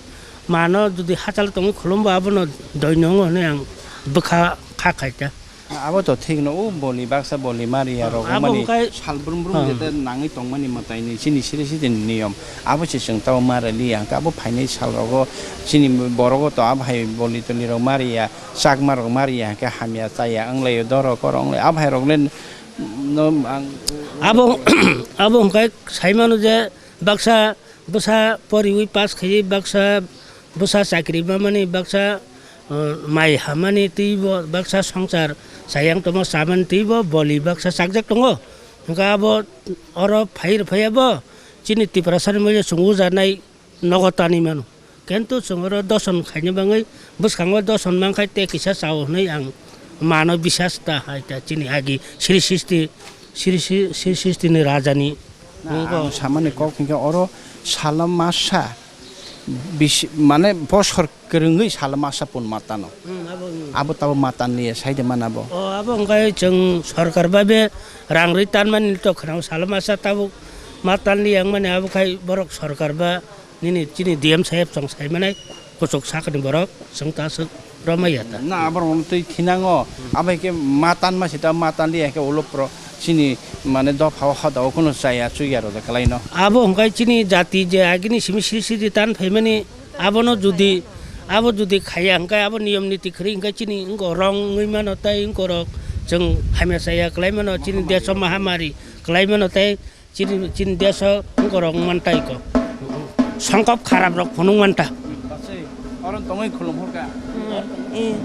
Mano jodi hachal tongwi khulumbo abono doino wngo hwnwi ang bwkha kha khaikha. Abo to thik no, o boli baksa boli maria rok abo wngmani hwnkhe sal brum brum jeta nangwi tongmani mwtaini chini siri siri niyom. Abo se chwng tamo mara liya hwnkhe abo phainai sal rogo chini borogo to abo hai boli toli rok maria, chakma rok maria hwnkhe hamya chaya wnglaio, doro koro wnglaio, abo hai rok le no ang abo, abo hwnkhe saimano je baksa bwsa poriwi pass khaiwi baksa bwsa chakri mamani baksa, uh, mai hamani twibo baksa swngchar chayang tongma chamani twibo boli baksa chakjak tongo. Hwnkhe abo oro phai rw phaiya bo chini Tiprasani manya chwng ujanai nogo tanwi mano. Kintu chwng oro doson khaina bagwi bwskango doson mankhai tei kisa chao hwnwi ang mano bisas ta hai ta chini agi Sri Sristi, Sri Sri, Sri Sristi ni raja ni. Na, ang samani kok hwnkhe oro salo masa bisi, mane bosor kwrwngwi salo masa pun matano. Hmm, abo, hmm. Abo tabo matan liya saide mana bo. O, abo hwnkhe chwng sorkar bai be rang rwi tanmani to khwnao salo masa tabuk matan liya wngmani abo khai borok sorkar ba nini chini D M saheb chwng saimanai. Kuchuk sakni borok chwng ta swk romai ya ta. Na, aborok no twi thinango, abai khe ma tanma sita ma tanliya khe ulo pro chini mane dopha o hoda o kheno chaya chuya rw da kwlai no. Abo hwnkhe chini jati je agini simi siri siri tan phaimani abono jodi abo jodi khaya hwnkhe abo niyom niti kwrwi hwnkhe chini wngkha rong wngwi mano tei wngkha rok chwng hamya chaya kwlai mano chini desh o mahamari kwlai mano tei Chini, chini desh o borok wng man tai kok. Songkop kharap rok phunuk man ta. Oro tongwi khulum hor ka. Hmm, eh.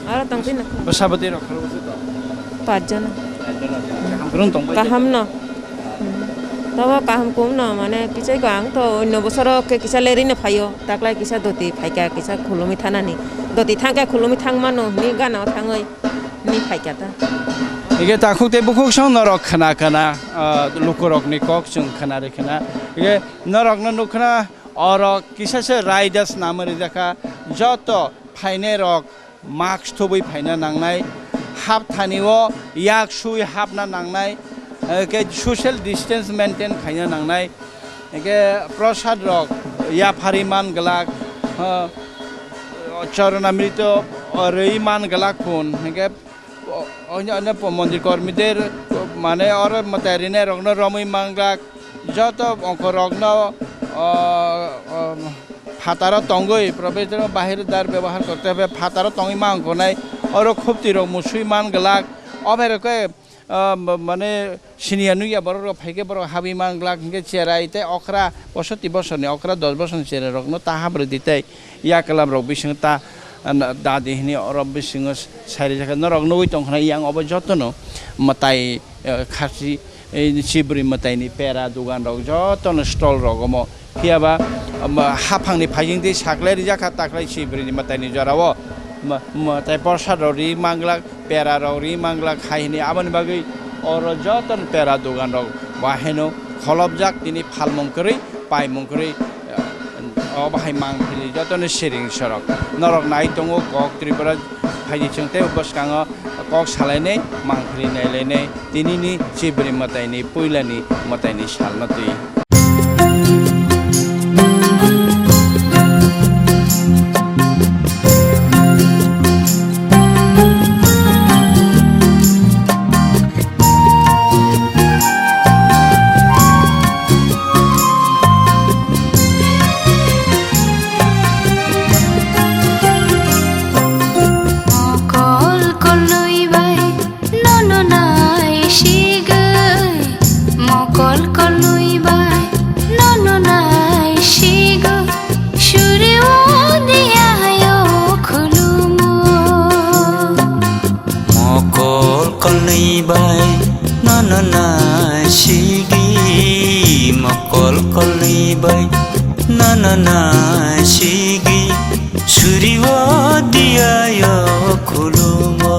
Oro tong phino. Bwsa bwtwi rok kharo bwswk tong? Pach jona. Pach jona. Kaham kwrwng tong bai. Kaham no. Hmm. Tobo kaham kum no, mane kichai ko ang to onno bosoro khe kisa lerino phaio. Taklai kisa doti phaikha, kisa khulumwi thanani. Doti thangkhe khulumwi thang mano, hwnwi gana o thangwi. Ni phaikha ta. Ige takhuk tei bukhuk song norok khna khna, ah, lukurokni kok chwng khna rw khna. Ige norokno nuk khna, orok kisa se raida swnamwi rijak kha. Joto phainai rok mask thubui phaina nangnai. Hap thani o yak sui hapna nangnai. Eh, khe social distance maintain khaina nangnai. Hingke prosad rok yaphari man glak, ha, chorona mrito rwi man glak phun. Hingke o-, onyo, onyo po-, mondir kormi der, mane oro mwtai rinai rokno romwi man glak. Joto ongkho rokno, o, o, phataro tongwi, professional bahir dar bebohar korte hwnkhe phataro tongwi ma ongkho nai. Oro khupti rok musui man glak. Obe rok khe, ah, ma-, mane siniya nukya borok rok phaikhe borok habwi man glak hinkhe cherai tei okra poshoti bosorni okra dos bosorni cherai rokno ta habri di tei yaklam rok bisingo ta, ah, na-, dadi hini oro bisingo sai rijak kha norok nugwi tongkha na yang obo jotono mwtai, ah, khasi, eh, chibri mwtaini pera dogan rok jotono stall rok omo. Phiya ba, um, haphangni phaiyung tei saklai rijak kha taklai sibrini mwtaini jorao. Mw-, mwtai porsad rok ri manglak, pera rok ri manglak hai hwnwi aboni bagwi oro jotono pera dogan rok baheno kholopjak tini phalmung kwrwi, paimung kwrwi, uh, obo hai mang phili jotono siring sorok. Norok nai tongo kok Tripura phaidi chwng tei bwskango Kok salainai, mangpili nailainai, tinini Chibri mwtaini puilani mwtaini salno twi. Mokol kolwi bai nono nai sigwi, mokol kolwi bai nono nai sigwi, suri o diya yo khulumo. Mokol kolwi bai nono nai sigwi, mokol kolwi bai nono nai sigwi, suri o diya yo khulumo.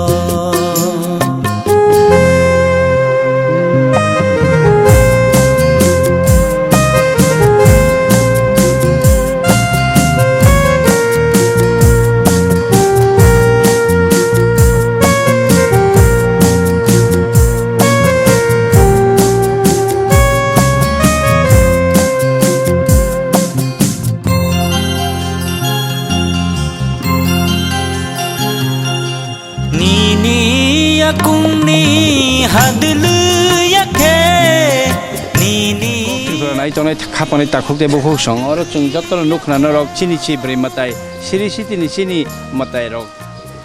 Nini yakungni hadwlwi yakhe, nini Tripura nai tongnai khapangni takhuk tei bukhuk song. Oro chwng jotono nukha norok chini Chibri mwtai, Sri Sitini chini mwtairok.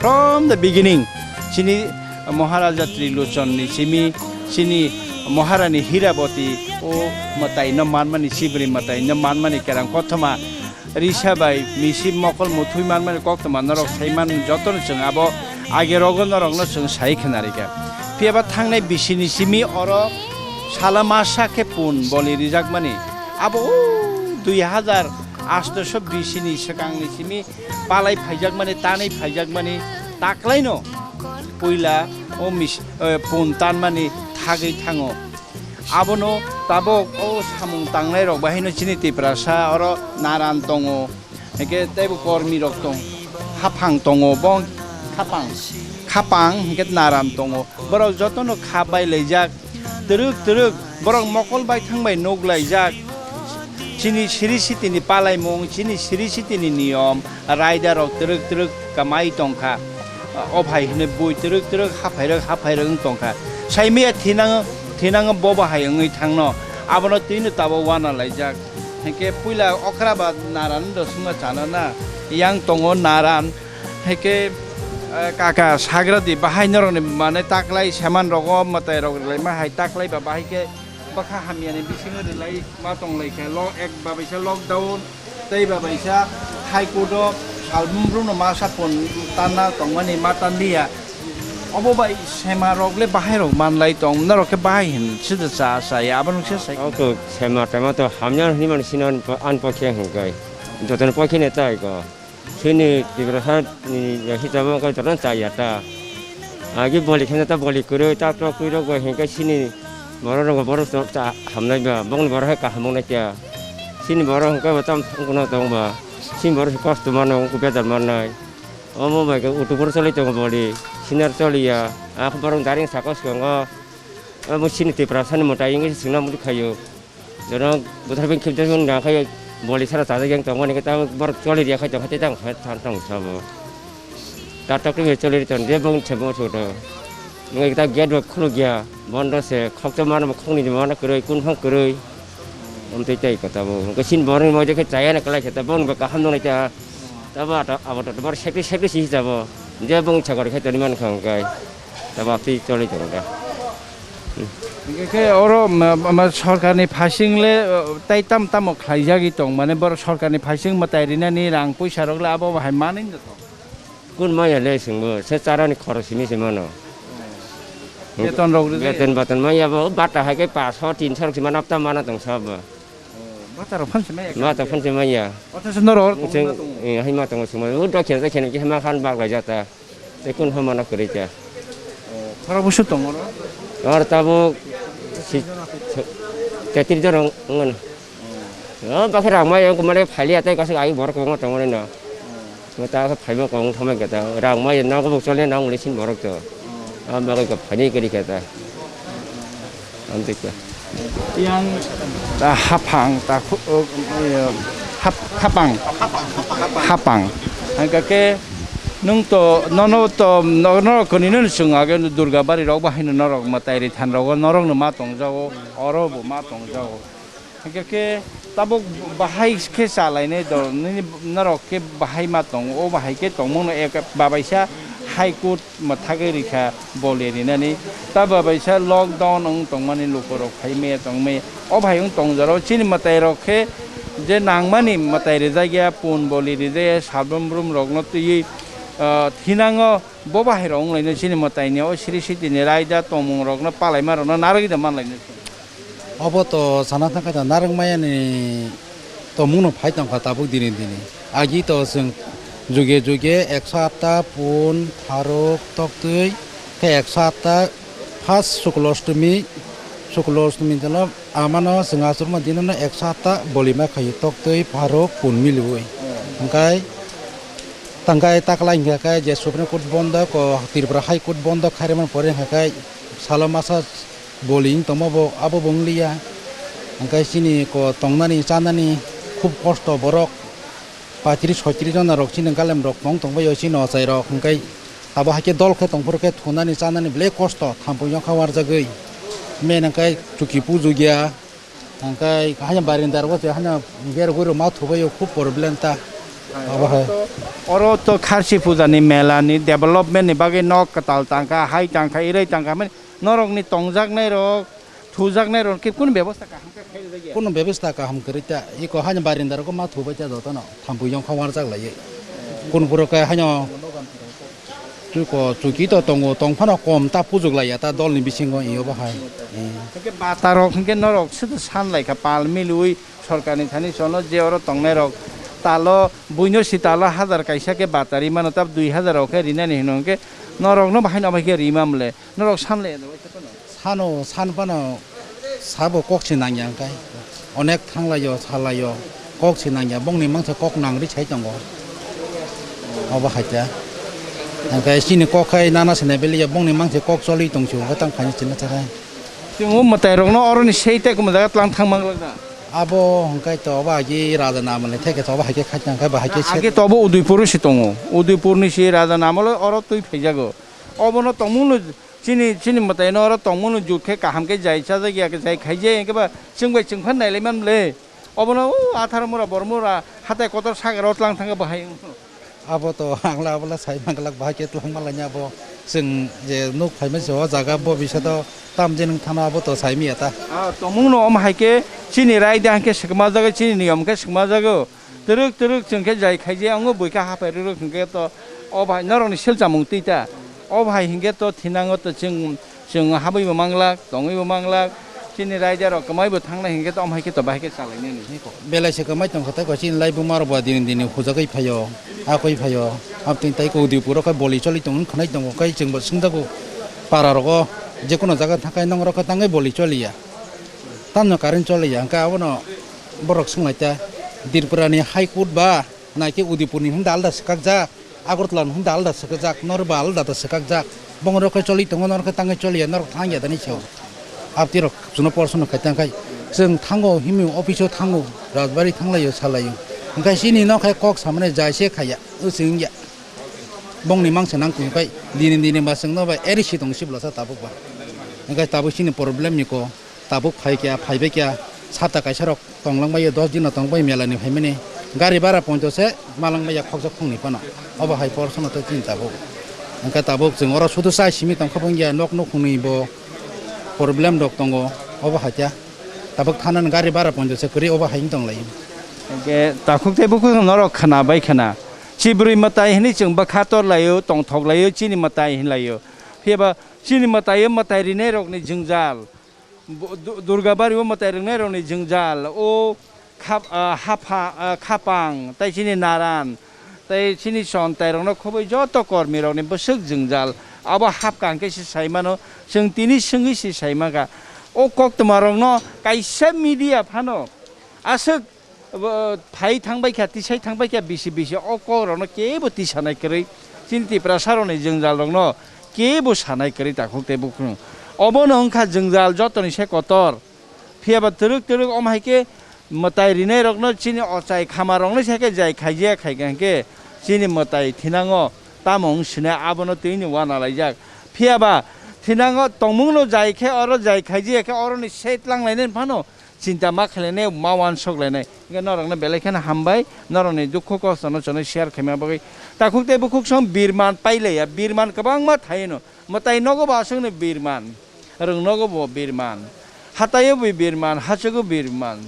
From the beginning, chini Maharaja Trilochonni simi, chini Maharani Hiraboti o mwtaino manmani, Chibri mwtaino manmani kerang kothoma. Risa bai misi mokol muthwi manmani koktwma norok sai man jotono chwng abo age rogo norokno chwng sai khna rikha. Phiya ba thangnai bisini simi oro sala masa khe pun boli rijakmani abo o dui hazar asto so bisini swkangni simi palai phaijakmani, tanwi phaijakmani taklaino puila o mis-, eh, pun tanmani thagwi thango. Abono tabok o samung tangnairok bahaino chini Tiprasa oro naran tongo, hingke teibo kormirok tong, haphang tongo, bo khapang, khapang hingke naran tongo. Borok jotono kha bai laijak, twrwk twrwk borok mokol bai thang bai nuk laijak. Chini siri sitini palaimung, chini siri sitini niyom, raidarok twrwk twrwk kamai tongkha. O phai hwnwi bui twrwk twrwk haphairwk haphairwk wng tongkha. Saimaya thinang thinang bo bahai wngwi thangno, abono twino tabok wana laijak. Hinkhe puila okra ba naran do sungma chana na, yang tongo naran. Hinkhe, eh, kaka sagra di bahai norokni mane taklai seman rogo mwtai rok laima hai taklai ba bahai khe bwkha hamyani bisingo rwlai ma tonglaikha, lo-, ek ba baisa lockdown, tei ba baisa High Court o salbrum brumno masa pon tanna tongmani ma tanliya. Obo bai sema rok le bahai rok manlai tong, norok khe bahai hin sida cha cha ya, abo nung se sai. Auto sema tema to hamya hini man sinan an pokhe hingkai. Joton pokhe ne tai ko. Chini Tiprasa ni ya hita mo ka joton cha ya ta. Agi boli khena ta boli kuro ta to kuro go hingkai chini borok rok borok to ta hamnai ba bong borok hai kaham nai kya. Chini borok hingkai ba tam thang kono tong ba. Chini borok kosto mano ko bejar mannai. Omo bai ke utu bor choli tongo boli. Sinar choli ya. Ak borok daring sakos kongo. Omo chini Tiprasa ni mota ingwi singna mudu khayo. Jono buthar bini khibde bini nang khai boli sara chajak yang tongmani khe tamo borok choli riya khai tongkha tei tamo khai than tong sabo. Tatok twi choli ri ton je bong chemo choto. Nang ta gate bo khuluk ya bondo se khokto mano khokni mano kwrwi kun phang kwrwi. Om tei tei kota bo. Hwnkhe sin borok ni moide khe chaya na kwlai khe ta bong bo kaham nang lai ta. Tabo ata abo to bor sekri sekri si tabo. Je bong chakor khai toni man khang kai. Tabo aphi choli tong da. Hingke khe oro ma, ma, ma sorkarni phasing le, uh, tai tam tamo khlaijagwi tong, mane borok sorkarni phasing mwtai rinani rang puisa rok le abo hai manwi no tong. Kun maya le singbo, se charani khorok simi se mano. Beton rok rijak? Beton, beton maya bo, bata hai khe paanch sho, tin sho rok sima napta mana tong sabo. Oh, bata rok phan se maya? Bata phan se maya. Othocho norok oro tong Chwng, na tongo? Eh, hai ma tongo simo. U dokhe, dokhe, khe ma khan bak lai jata. Tei kun hamana kwrwi kha. Oh, khorok bwswk tongo oro? Oro tabuk si, si, tetris jon wng-, wngmano. Oh. Oh, bakhe rang mai wngkhe mane phailiya tei kaisa ai borok kwbangma tongo rino. Oh. Mo ta khe phaima kong thangma khe ta rang mai nogo bo chole nang muli sin borok to. Oh. Ang norok phaini kwrwi kha ta. Ang twi kha. Yang ta haphang ta khu-, o, o, hap-, hapang. Hapang. Hangka khe nwng to, nono to, no-, norok kwnwi no chwng age Durga bari rok bahai no norok mwtai ri than rogo norok no ma tong jago, oro bo ma tong jago. Hingke khe tabuk bahai khe chalainai do, nini norok khe bahai ma tongo, o bahai khe tongmano ek babaisa High Court mwthagwi rikha boli rinani, ta babaisa lockdown wng tongmani lukurok phai maya tongmaya, o bahai wng tongjaro chini mwtairok khe je nangmani mwtai rijak ya, pun boli rijak ya, salbrum brum rokno twiwi, ah, thinango bo bahairok wnglaino chini mwtaini o siri sitini raida tongmungrokno palaimarokno narwgwi da manlaino. Obo to sana thangkha to narwk maya ni tongmung no phai tongkha tabuk dini dini. Agi to chwng juge juge ekso atta pun, tharuk, toktwi khe ekso atta first Sukla Ostumi, Sukla Ostumi jano amano chwng achukma dino no ekso atta bolima khaio toktwi, pharuk, pun miliui. Hwnkhe tangkai taklai hwnkha khe je Supreme Court bondo ko Tripura High Court bondo khairokmani pore hwnkha khe salo masa boli wng tongma bo abo bo wng liya. Hingke chini ko tongnani chanani khub kosto borok patris soitris jona rok chini galem rok tong tongbaio chini ochai rok hingke abo haike dol khe tongphuru khe thunani chanani belai kosto thampui yongkha warjagwi men hingke chuki puju gya hingke haino barinda rogo se haino bergui rok ma thubaio khub problem ta abo hai. Oro to kharsi puja ni mela ni development ni bagwi nok kwtal tangkha hai tangkha irai tangkha mani. Norokni tongjaknairok, thujaknairok khe kunu bebosta kaham khe khairokya? Kunu bebosta kaham kwrwi ta, iko haino barinda rok ma thubai ta jotono, thampui yongkha warjak laiwi. Kunu borok khe haino chuko chuki to tongo, tongphano kom ta pujuk laiya ta dolni bisingo iyo bahai. Hwnkhe batarok hwnkhe norok sudu san laikha pal milwi sorkarni thani sono je oro tongnairok talo buino si talo hajar kaisa khe batari mano ta dui hajar rok khe rinani hino hwnkhe norokno bahai no bai khe rima mole. Norok san le, sano san phano sabo kok se nangya hwnkhe. Onek thanglaio, salaio, kok se nangya, bongni mangsa kok nangri sai tongo. Obo haikhe. Hwnkhe chini kok khai nana se naibelia, bongni mangsa kok choli tongsi hwnkhe tang khaini chini sakhai. Chwng o mwtai rokno oroni sei tei kwmajak tlang thang manglak na. Abo hwnkhe to obo agi raja namani theke to obo haikhe khai tang khai ba haikhe se. Agi to obo Udaipur se tongo. Udaipur ni se raja namalo oro twi phaijago. Obono tongmungno chini, chini mwtaino oro tongmungno jut khe kaham khe jai chajak ya khe jai khaijai hwnkhe ba chwng bai chwng phan nailai man le. Obono o athar mura bor mura hatai kotor sagaro tlang thangkhe bahai. Abo to angla abola sai manglak bahai khe tlang malanya abo chwng je nuk phaima se o jaga bo bisa to tam je nung thana abo to sai miya ta. Ah, tongmungno om hai khe chini raida hwnkhe swkma jaga chini niyom khe swkma jago. Twrwk twrwk chwng khe jai khaijai, wngo buikha haphai rwrwk hwnkhe to o bahai norokni selchamung twi ta. O bahai hwnkhe to thinango to chwng, chwng habwibo manglak, tongwibo manglak, chini raida rok kwmaibo thangnai hwnkhe to, omo hai khe to bahai khe chalainani. Belai se kwmai tongkha tei ko chini laibuma rok bo dini dini hujagwi phaio, akoi phaio. Abtwini tei ko Udaipur o khe boli choli tongmani khwnai tongo, khe chwngbo swngjago para rogo, jekono jaga thangkhai nongrok khe tangwi boli choliya. Tamno current choliya, hwnkhe abono borok swnglaita Tripura ni High Court ba naikhe Udaipur ni hinda alda swkakjak, Agartala ni hinda alda swkakjak, norba alda da swkakjak. Bongrok khe choli tongo, norok khe tangwi choliya, norok thangya dani seo. Abtirok chwngno porsono khai tangkhai chwng thango, himwi office o thango, Rajbari thanglaio, salaio. Hwnkhe chini nok hai kok samani jai se khaiya, o chwngya. Bongni mangsa nang tongkhai dini dini ba chwngno bai eri si tong sibla sa tabuk ba. Hwnkhe tabuk chini problem ni ko. Tabuk phai kya, phaibai kya, sapta kaisa rok tonglang bai, dos din no tong bai mela ni phaimani. Gari bara poncho se malang bai ya khokjak khong ni phano. Obo hai porsono tei chini tabuk. Hwnkhe tabuk chwng oro sudu chai simi tong kha bung ya, nok nukhung ni bo problem rok tongo. Obo hai kya. Tabuk thana ni gari bara poncho se kwrwi obo hai wng tong lai. Hwnkhe takhuk tei bukhuk norok khna bai khna. Chibrwi mwtai hwnwi chwng bwkha tor laio, tongthok laio, chini mwtai hin laio. Phiya ba chini mwtai o mwtai rinai rok ni jwngjal. Bo-, Du-, Durga bari o mwtai rwngnairokni jwngjal, o khap-, ah, hapha-, ah, khapang, tei chini naran, tei chini chontairokno khobwi joto kormirokni bwswk jwngjal, abo hapkang khe se sai mano, chwng tini swngwi se sai mankha. O koktwmarokno kaisa media phano aswk Bo phai thang bai kha, tisai thang bai kha, bisi bisi o kok rok no kebo tisanai kwrwi. Chini Tiprasa rok ni jwngjal rok no Kebo sanai kwrwi takhuk tei bukhuk. Obono wngkha jwngjal jotoni se kotor. Phiya ba twrwk twrwk omo hai khe mwtai rinai rokno chini ochai khama rokno se khe jai khaijaya khai khe chini mwtai thinango tamo wng sinai abono twini uanalaijak. Phiya ba thinango tongmungno jai khe oro jai khaijaya khe oroni se tlang lainai phano chinta ma khlainai, ma uansuk lainai. Hingkhe norokno belai kheno hambai, norokni dukhu kostono chwngno share khaima bagwi. Takhuk tei bukhuk song birman pailaiya, birman kwbangma thaino. Mwtai nogo bo aswkno birman, rwng nogo bo birman, hataio bo birman, hachugo birman,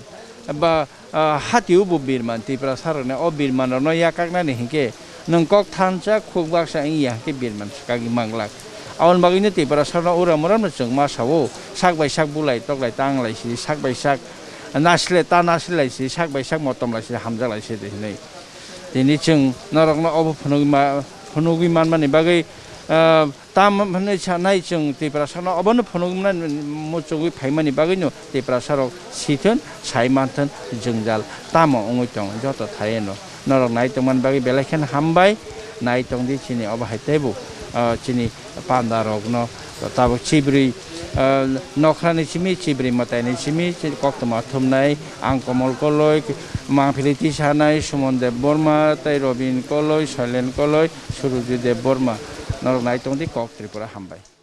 ba, ah, hatio bo birman, Tiprasa rokno o birman rokno yakaknani hinkhe nwng kok thansa khuk baksa wngya hinkhe birman swkagwi manglak. Aboni bagwino Tiprasa rokno uram uramno chwng ma sao, sak bai sak bulai toklai tanglai si, sak bai sak nasle ta nasle lai si, sak bai sak motom lai si, hamjak lai si hinwi. Tini chwng norokno obo phunugwi ma-, phunugwi manmani bagwi, ah, tam hwnwi sanai chwng Tiprasano obono phunugwi mani muchungwi phaimani bagwino Tiprasarok sithwn, sai manthwn, jwngjal tamo wngwi tong joto thaino. Norok nai tongmani bagwi belai kheno hambai, nai tongdi chini obo hai teibo, ah, chini pandarokno tabuk chibrwi, ah, nokhrani simi, chibrwi mwtaini simi, chini koktwma thumnai, ang Komol Koloi, Mangphili tisanai, Sumon Debbarma, tei Robin Koloi, Soilen Koloi, Surujit Debbarma. Norok nai tongdi kok Tripura hambai.